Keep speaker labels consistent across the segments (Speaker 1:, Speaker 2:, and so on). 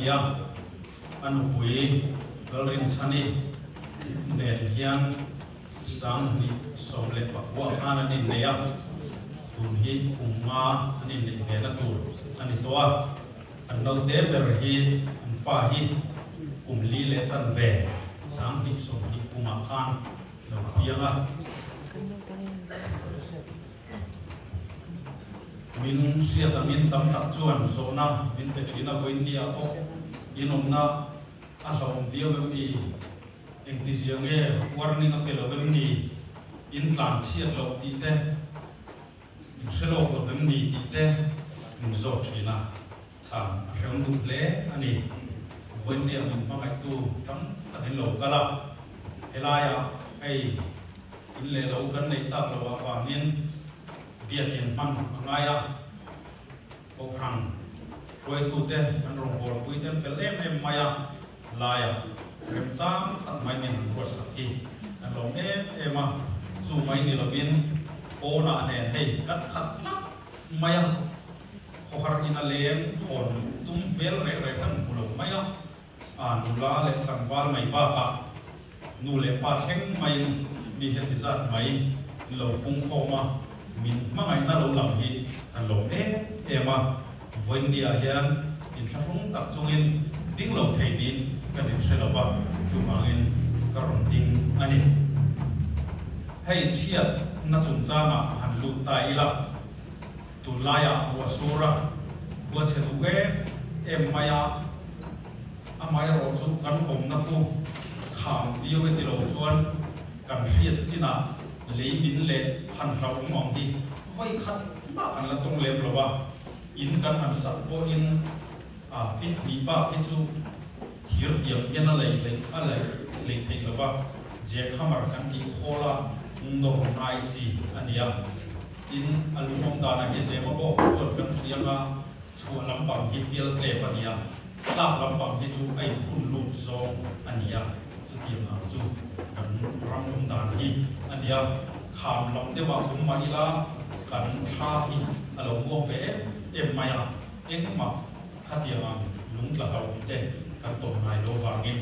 Speaker 1: ni a, a nupui Lalrinchhani nen hian 2019 khan an innei a, tun hi kum nga an inneih ve na tur a ni tawh a, an naute ber hi an fa hi kum li leh chanve 2020 kumah khan lo piang a. Min hriat angin tam tak chuan zawhna min pe thin a, vawiinni ah pawh inawmna a hlauhawm viau em ni? Engtizia nge warning a pe lo em ni? In tlan chhiat loh tih te, in hre lawk lo em ni tih te min zawt thin a, chhan a hrehawm duh hle a ni. Vawiinnia min hmangaihtu tam tak in lo kal a, helaiah hei in leh lo kan neih tak loh avangin biakin hman a ngai a. Kohhran hruaitute kan rawngbawlpui te an fel em em mai a, laiah remchang tak mai min han ruatsak hi kan lawm em em a, chu mai ni lovin pawnah nen hei kan khat tlat mai a, khawhar ina leng hawn tum hmel reh reh kan hmu lo mai a, a nula leh tlangval mai bakah nu leh pa thleng maiin mi heti zat mai in lo pung khawm a, min hmangaihna lo lang hi kan lawm em em a, vawiinniah hian inthlahrung tak chungin ding lo thei niin kan inhre lo va, chuvangin ka rawn ding a ni. Hei chhiatna chungchangah han lut ta ila. Tunlaiah ruah sur a khua chhe duh em em mai a, amaherawh chu kan awmna khu kham viau e tilo chuan kan hriat chinah lei min leh han hlauhawm ang hi vawi khat mah kan la tawng lem lo a, in kan han sak pawhin a fit hnih bak hi chu thir tiang hian a lei hleih a lei hleih theih lo va, jackhammer kan tih khawl a nawr ngai chi a ni a. Tin, a lungawm danah hi Zema bawk chuan kan hriang a, chhuah lampang hi bial tlep a ni a, tlak lampang hi chu a inphun lut zawng a ni a, chutiang ang chu kan ram awm dan hi a ni a, kham lam deuhah awm mah ila kan thla hi a lo muak ve em em mai a, engmah khatiang ang lung tla hlauhawm te kan tawm ngai lo vangin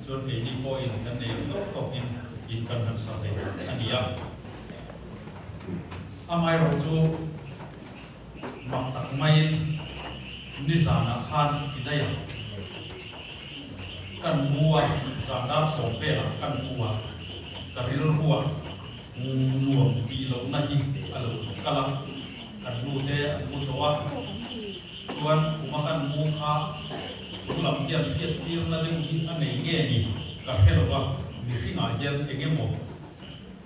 Speaker 1: chuan keini pawhin kan nei ang tawk tawkin in kan han sa ve a ni a. Amaherawh chu mak tak maiin nizanah khan ti daih a, kan mu a, zan dar sawm velah kan mu a, ka rilrua nuam tih lohna hi a lo kal a, kan nute an mu tawh a, chuan khuma kan mu kha chunglam hian hriattirna deuh hi a nei nge ni ka hre lo va, mihringah hian eng emaw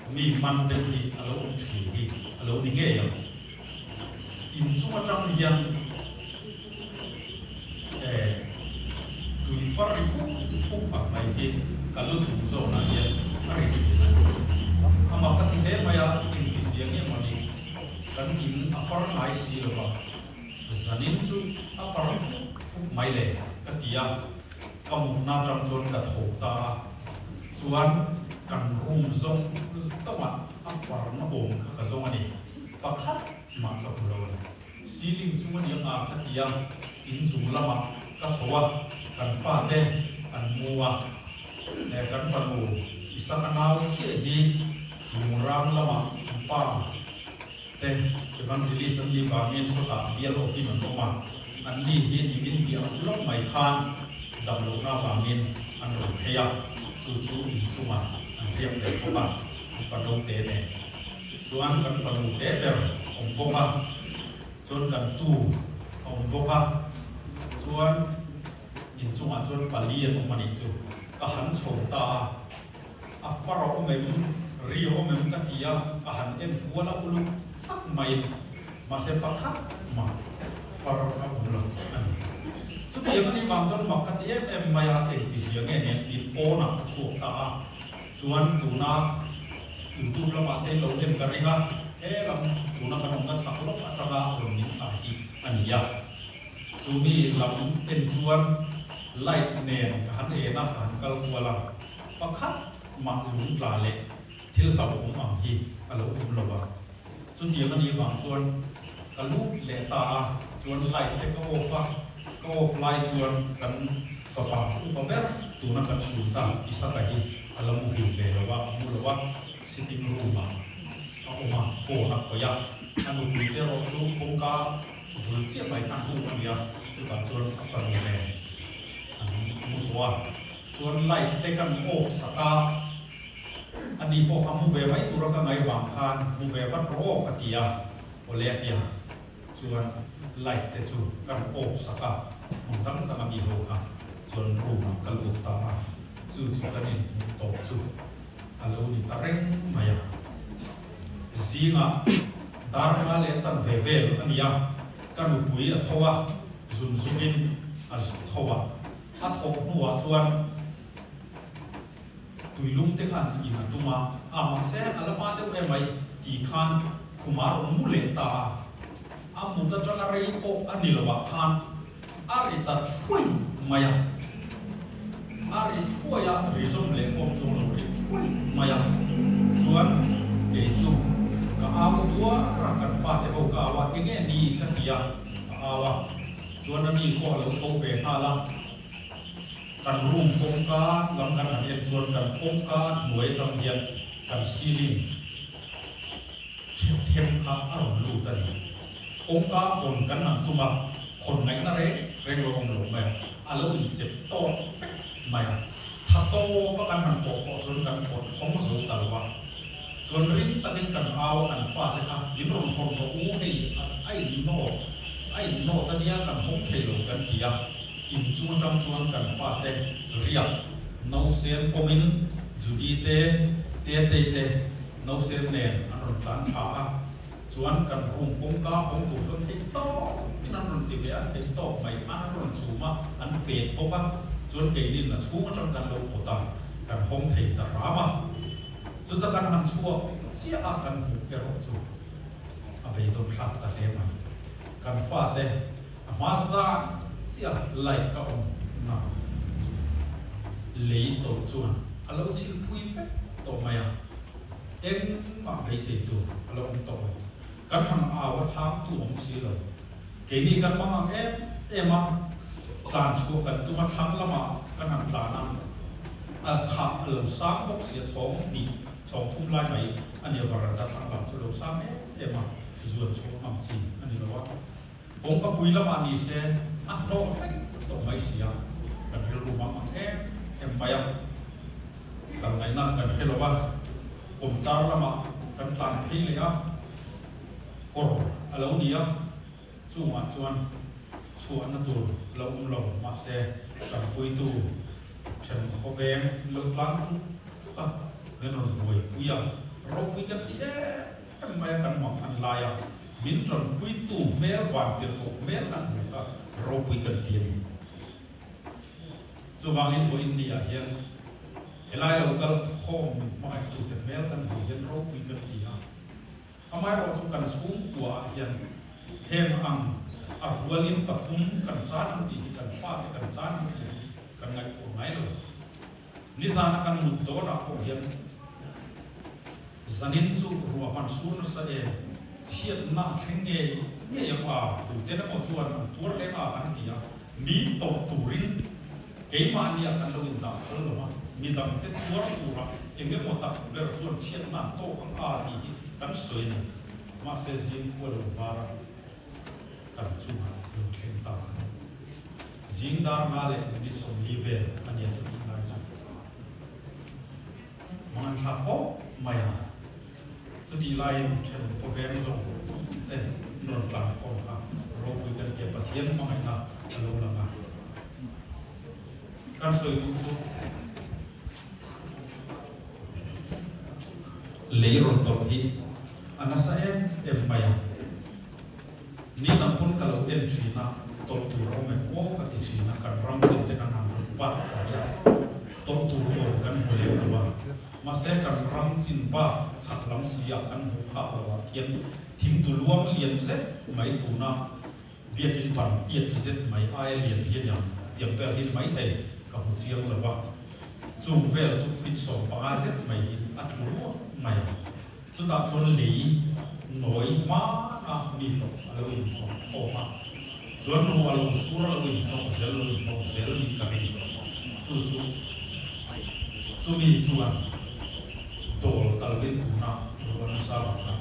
Speaker 1: Mi hman deuh hi a lo awm thin hi a lo ni ngei ang. In chung atang hian eh tui far ri fuk fuk ang mai hi ka lu chung zawnah hian a ri thin a ni. Amah ka ti hle mai a, engti zia nge mawni kan in a far ngai si lo va, zanin chu a far fuk fuk mai le ka ti a. Ka mutna atang chuan ka tho ta a, chuan kan room zawng zawngah a farna awm kha ka zawng a ni. Pakhat mah ka hmu lo a ni. Ceiling chung a ni anga ka ti a, inchung lamah ka chho a, kan fate an mu a, kan fanu Isaka nau chiah hi lungrang lamah an pa Te Evangelist an nih vangin sawtah bial awkin an awm a, an ni hi nimin biak lawk mai khan dam lohna vangin an rawn phei a, chu chu inchungah an riak ve bawk a, an fanu te nen chuan kan fanu te ber awm bawk a, chuan kan tu a awm bawk a, chuan inchungah chuan pali an awm a nih chu, ka han chho ta a. A far a awm em? Ri a awm em ka ti a, ka han en kual a uluk tak mai. Mahse pakhat mah far a awm lo a ni. Chutiang a nih vang chuan mak ka ti em em mai a, engti zia nge nen tiin pawnah ka chhuak ta a. Chuan tuna YouTube lamah te lo en ka ring a, he lam tuna kan awmna chhak lawk atanga rawn min thlah hi a ni a. Chumi lam en chuan light nen ka han en a, ka han kal kual a. Pakhat mah lung tla leh thil hlauhawm ang hi a lo awm lo a, chutiang a nih vang chuan ka lut leh ta a, chuan light te ka off a, ka Ka off lai chuan kan fapa upa ber tuna kan hrul ta Isaka hi a la muhil ve lo a, a mu lo a, sitting room ah a awm a, phone a khawih a, a nupui te erawh chu kawngka bul chiah mai khan room a ni a, chutah chuan a fanu nen an mu tawh a, chuan light te kan off sak a, ani pawh kha mu ve mai tura ka ngaih vang khan mu ve vat rawh aw ka ti a, awle a ti a. Chuan light te chu kan off sak a, hmun dang dang a mi ho kha chuan room ah ka lut ta a, chu chu kan in hmuh tawp chu a lo ni ta reng mai a. Zingah dar nga leh chanve vel a ni a, ka nupui a tho a, zun zungin a tho a, a thawh hnuah chuan Tuilum te khan in a tum a, a mahse a la hma deuh em mai ti khan khum a rawn mu leh ta a, a mut atanga rei pawh a ni lo ah khan a ri ta thuai mai a, a ri thuai a, ri zawm leh pawh chuang lo ri thuai mai a, chuan kei chu ka au tuar a, kan fate ho ka au a, enge ni ka ti a, ka au a, chuan ani pawh a lo tho ve nghal a. Kan room kawngka lam kan han en chuan kan kawngka hnuai atang hian kan ceiling thep them kha a rawn lut a ni. Kawngka hawn kan han tum a, hawn ngaihna reng reng lo awm lo mai a, a lo inchep tawk vek mai a. Tha tawp a kan han pawh pawh chuan kan pawt hawng zo ta lo a. Chuan ring takin kan au a, kan fate kha min rawn hawn rawh u, hei a innawt a innawt a nia kan hawng thei lo kan ti a. In chung atang chuan kan fate riak nausen pawmin Judy te, Tetei te nausen nen an rawn tlan thla a, chuan kan room kawngka hawng tur chuan theih tawk in an rawn ti ve a, theih tawk mai khan an rawn chhum a, an pet bawk a, chuan keinin a chhung atang kan lo pawt a, kan hawng thei ta hram a, chuta kan han chhuak chiah a kan hmuh erawh chu a beidawn thlak ta hle mai. Kan fate A hma zan chiah light ka awm na chu lei tawh chuan a lo chhil phui vek tawh mai a, engmah beisei tur a lo awm tawh lo. Kan han au a chhang tu awm si lo. Keini kan mang ang em em a, tlan chhuah kan tum a thlang lamah kan han tlan a, a khah a lo sang bawk si a, chhawng hnih, chhawng thum lai mai a nia varanda thlang lam chu lo sang em em a, zuan chhuah ngam chi a ni lo a. Kawngka pui lamah ni se a hnawh vek tawh mai si a, kan rilru mang ang em em mai a, kal ngaihna kan hre lo a, kawmchar lamah kan tlan phei leh a, kawr a lo ni a, chungah chuan chhuahna tur lo awm lo mahse tanpuitu then khawveng lo tlan chuk chuk a, min rawn buaipui a, ropui kan ti em em mai a kan mak han lai a, min tanpuitu hmel van tirh koh hmel kan hmu kha ropui kan ti a ni. Chuvangin vawiin ni ah hian helai lo kal khawm min hmangaihtute hmel kan hmuh hian ropui kan ti a. Amaherawh chu kan chhungkua ah hian heng ang a rualin pathum kan chan ang tih hi kan fate kan chan ang tih hi kan ngaihtuah ngai lo. Nizana kan mut dawnah pawh hian zanin chu ruah van sur nasa em, chhiatna a thleng ngei ngei ang a, tuten emaw chuan an tuar leng a kan ti a, mi tawrh turin keimahnia kan lo indah phal lo a, midangte tuar tura eng emaw tak ber chuan chhiatna an tawk ang a tih hi kan sawi a ni. Mahse zing khua lo var a. Kan chungah lo thleng ta a ni. Zing dar nga leh minute 40 vel a nia chu tih lai chu mang an thlak khawp mai a. Chutih laiin thenawm khawveng zawng te an rawn tlan khawm kha ropui kan tia Pathian hmangaihna a lo lang a. Kan sawi duh chu lei rawn tawlh hi a nasa em em mai a. Ni dang pawn ka lo en thin a, tawlh tur a awm em aw ka ti thin a, kan ram chin te kan han vat fai a, tawlh tur awm kan hmu lem lo a, mahse kan ram chin bak chhak lam si ah kan hmuh phak lo ah khian thingtu luang lian zet mai tuna biakin ban tiat ti zet mai aia lian hi a niang tiang vel hi ni maithei ka hmu chiang lo a, chung vel chu feet 15 zet mai hi a tlu ruak mai a. Chutah chuan lei nawi hmana mi tawp a lo inkhawm khawm a. Chuan ruah lo sur a lo inhnawk zel lo inhnawk zel niin ka ring. Chu chu chumi chuan dawl ta loin tuna ruah nasa vang khan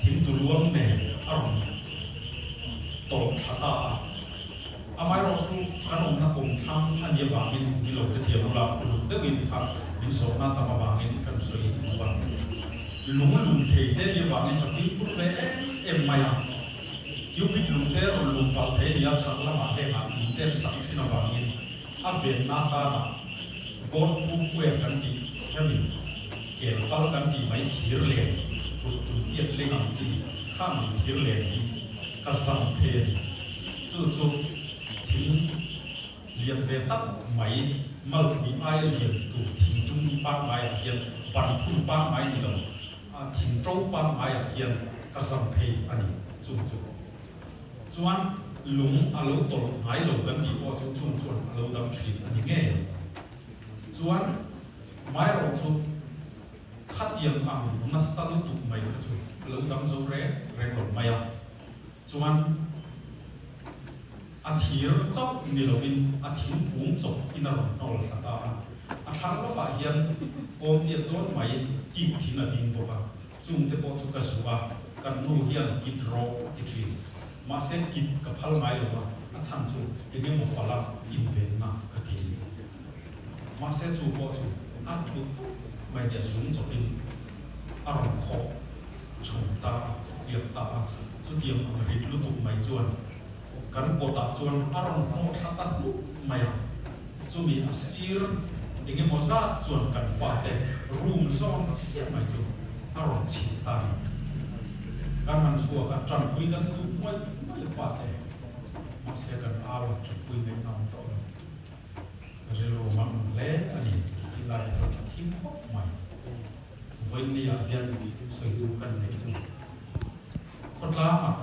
Speaker 1: thingtuluang nen a rawn tawlh thla ta a. Amaherawh chu kan awmna kawmthlang a nih avangin min lo hrethiam ula, uluk deuhin kha min zawhna tam avangin kan sawi duh a. Lung lum thei te nih avangin ka fimkhur ve em em mai a. Cupid lungte rawn lum palh thei a nia, chhak lamah hengah in tel sak thin avangin a venna atana God proof wear kan tih hemi kel pal kan tih mai thir len kut tum tiat leng ang chi khang ang thir len hi ka zam phei a ni. Chu chu thing lian ve tak mai malpui aia lian tur thing tum pangngaiah hian ban phun pangngai ni lo a thing to pangngaiah hian ka zam phei a ni. Chung chu chuan lung a lo tawlh ngai lo kan tih pawh chu chung chuan a lo dam thin a ni ngei ang. Chuan maherawh chu khatiang ang nasa lutuk mai kha chu a lo dam zo reng reng lo mai a. Chuan a thir chauh ni lovin a thingkung chawp in a rawn hnawl thla ta a. A thlang lovah hian awm tiat dawn mai kik thing a ding bawk a, chungte pawh chu ka zuh a, kan nu hian kit rawh a ti thin. Mahse kit ka phal ngai lo a, a chhan chu eng emaw pala invenna ka ti. Mahse chu pawh chu a tlut pup mai nia zung chawpin a rawn khawh chhum ta a, tliak ta a, chutiang ang rit lutuk mai chuan kan kawtah chuan a rawn hnawh thla ta hnup mai a, chumi a sir eng emaw zat chuan kan fate room zawn chiah mai chu a rawn chhilh ta a ni. Kan han chhuak a, tanpui kan duh muai muai fate, mahse kan au a, tanpui ngaihna awm tawh lo. Rilru mang hle a ni tih lai chuan a thim khawp mai. Vawiinni-ah hian sawitu kan neih chu khawtlangah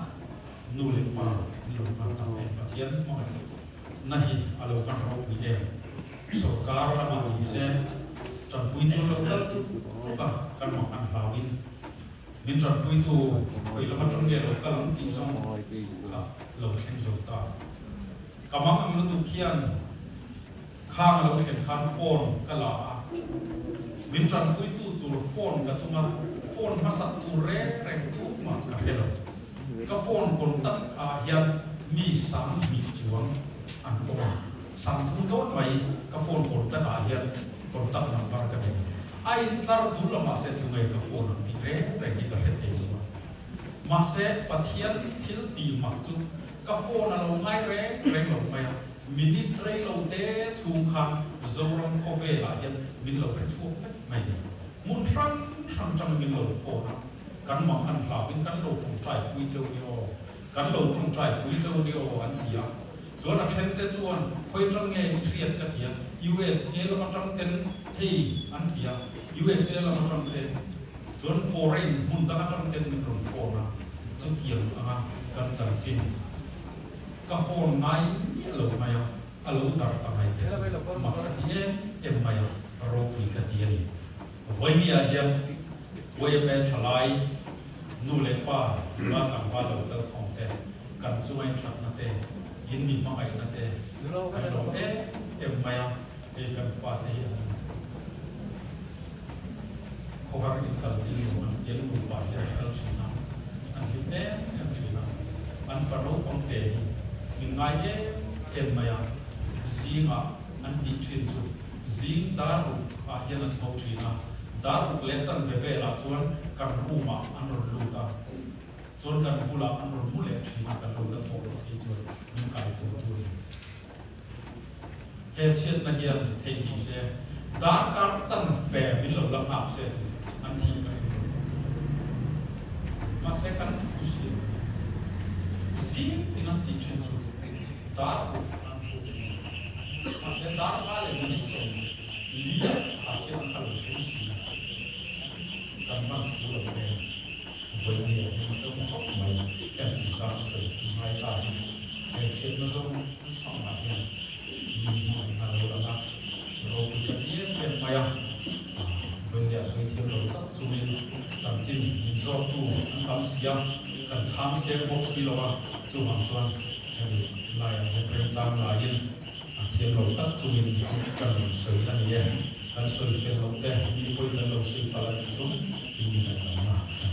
Speaker 1: nu leh pa an lo van tak em, Pathian hmangaihna hi a lo van ropui em, sorkar lamah ni se tanpuitu lo kal ṭuk ṭuk a, kan mak an hlauin min tanpuitu khawi lama ṭang nge lo kal ang tih zawng kha lo thleng zo ta. Ka mang ang lutuk hian khang a lo thlen khan phone ka la a, min tanpuitu tur phone ka tum a, phone hmasak tur reng reng tumah ka hre lo. Ka phone contact ah hian mi 2000 chuang an awm a, 30,000 dawn mai ka phone contact ah hian contact number ka nei. A intlar dul a mahse tunge ka phone ang tih reng reng hi ka hre thei lo a. Mahse Pathian thil tih mak chu Ka phone a lo ngai reng reng lo mai a, minute rei lo te chhung khan Zoram khawvelah hian min lo hre chhuak vek mai ni. Hmun hrang hrang tang min lo phone a, kan mang an hlauin kan lo tawngtai pui cheu ni aw, kan lo tawngtai pui cheu ni aw an ti a. Chuan a then te chuan khawi atang nge i hriat ka ti a, USA lam atang ten hei an ti a, USA lam atang te chuan foreign hmun dang atang ten min rawn phone a. Chutiang anga kan chanchin ka phone ngai miah lo mai a, a lo dar ta mai te chu mak ka ti em em mai a, ropui ka ti a ni. Vawinia hian YMA thalai nu leh pa nula tlangval lo kal khawm te, kan chunga inthatna te, in mi hmangaihna te kan lawm em em mai a, hei kan fate hi an Khawhar inkal tih nuam an ti an nupa hi an kal thin a, an hlim em em thin a, an fa naupang te hi min ngai em em mai a, zingah an tih thin chu zing dar ruk ah hian an tho thin a, dar ruk leh chanve velah chuan kan room ah an rawn lut a, chuan kan bulah an rawn mu leh thin a, kan lo la thawh loh phei chuan min kai tho tur a ni. He chhiatna hian theih ni se, darkar chanve min lo la nghak se chu an thih ka ring lo. Mahse kan thu siam a ni. Zing tin an tih thin chu dar ruk an thu thin a. Mahse darkar leh minute 40 ah kha chhiatna kha lo thleng si a. Kan van thu lo em? Vawinia hian hlauh khawp mai em chungchang sawi ngai ta hi he chhiatna zawng hrangah hian mi hmangaihna lo lang a, ropui ka ti em em mai a, vawinia sawi thiam lo tak chungin chanchin min zawktu an tam si a, kan chhang seng bawk si lo a, chuvang chuan hemi. laiah hian remchang laiin a thiam lo tak chungin kan rawn sawi a ni e. Kan sawi fel loh te, mi pawi kan lo sawi palh a nih chu in mi ngaihdamna kan.